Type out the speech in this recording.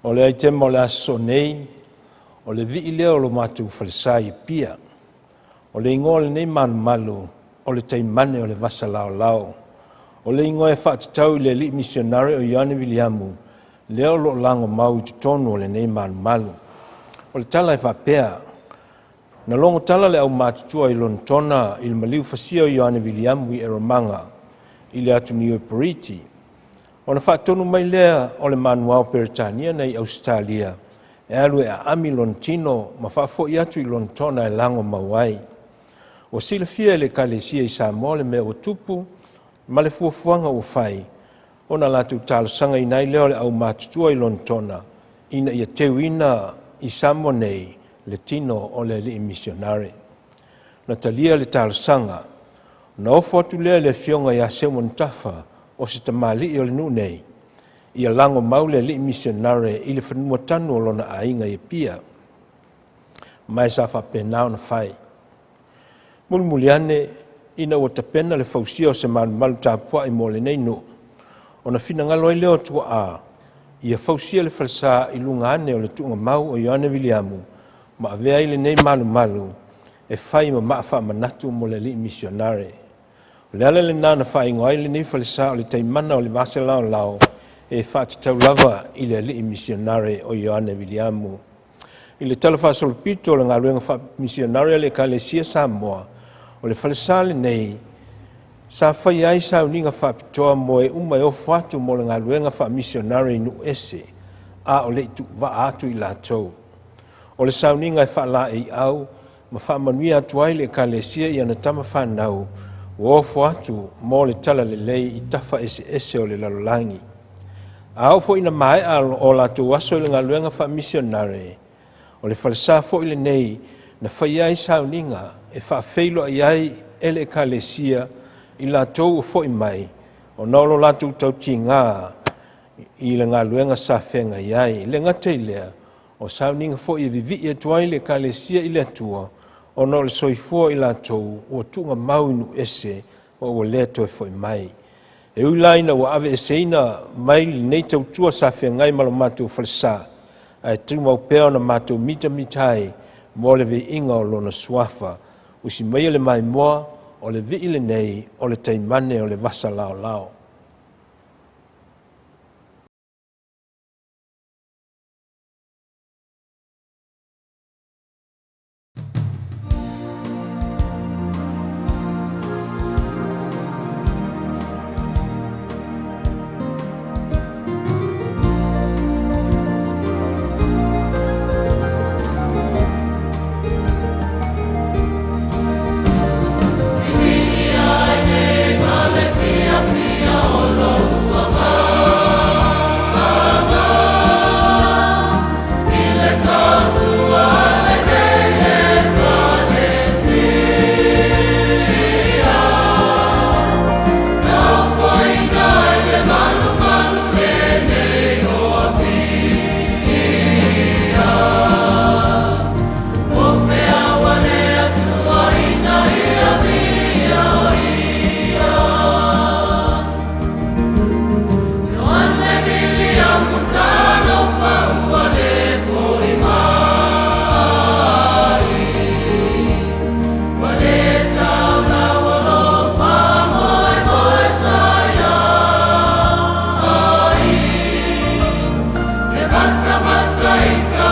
O le aitema o le aso nei, o le vii lea o lo matou falesa i Apia. O le igoa o lenei malumalu, o le taimane o le vasa laolao. O le igoa e faatatau i le alii misionare o Ioane Viliamu, lea o loo lagomau i totonu o lenei malumalu. O le tala e faapea, na logo tala le aumatutua i Lonetona i le maliu fasia o Ioane Viliamu i Eromanga i le atu Niu Periti. Ona faatonu mai lea o le manuao Peretania nei Ausetalia e alu e aami lona tino ma faafoi atu i Lonetona e lago mau ai. Ua silafia e le Ekalesia i Samoa le mea ua tupu ma le fuafuaga ua fai, ona latou talosagaina ai lea o le aumatutua i Lonetona ina ia teuina i Samoa nei le tino o le alii misionare. Na talia le talosaga, na ofo atu lea i le afioga ia Seumanutafa o se tamalii o le nuu nei, ia lago mau le alii misionare i le fanua tanu o lona aiga i Apia. Ma e sa faapena ona fai. Mulimuli ane, ina ua tapena le fausia o se malumalu tapuai mo lenei nuu, ona finagalo ai lea o tuaa, ia fausia le falesa i luga ane o le tuugamau o Ioane Viliamu ma avea ai lenei malumalu e fai ma maa faamanatu mo le alii misionare. O le ala lena na faaigoa ai lenei falesa o le taimana o le vasa laolao e faatatau lava i le alii misionare o Ioane Viliamu. I le tala faasolopito o le galuega faamisionare a le Ekalesia Samoa, o le falesa lenei sa faia ai sauniga faapitoa mo e uma e ofo atu mo le galuega faamisionare i nuu ese, a o le i tuuvaa atu i latou. O le sauniga e faalaeiau ma faamanuia atu ai le Ekalesia i ana tama fanau ua ofo atu mo le talalelei i tafa eseese o le lalolagi. A oo foi ina maea o latou aso i le galuega faamisionare, o le falesa foi lenei na faia ai sauniga e faafeiloai ai e le Ekalesia i latou ua foi mai ona o lo latou tautiga i le galuega sa feagai ai. E le gata i lea, o sauniga foi e vivii atu ai le Ekalesia i le Atua ona o le soifua o i latou ua tuugamau i nuu ese ma ua le toe foi mai. E ui la ina ua aveeseina mai lenei tautua sa feagai ma lo matou falesa, ae tumau pea ona matou mitamita ai mo le viiga o lona suafa. Usi maia le maimoa, o le vii lenei o le taimane o le vasa laolao. Matsa, matsa,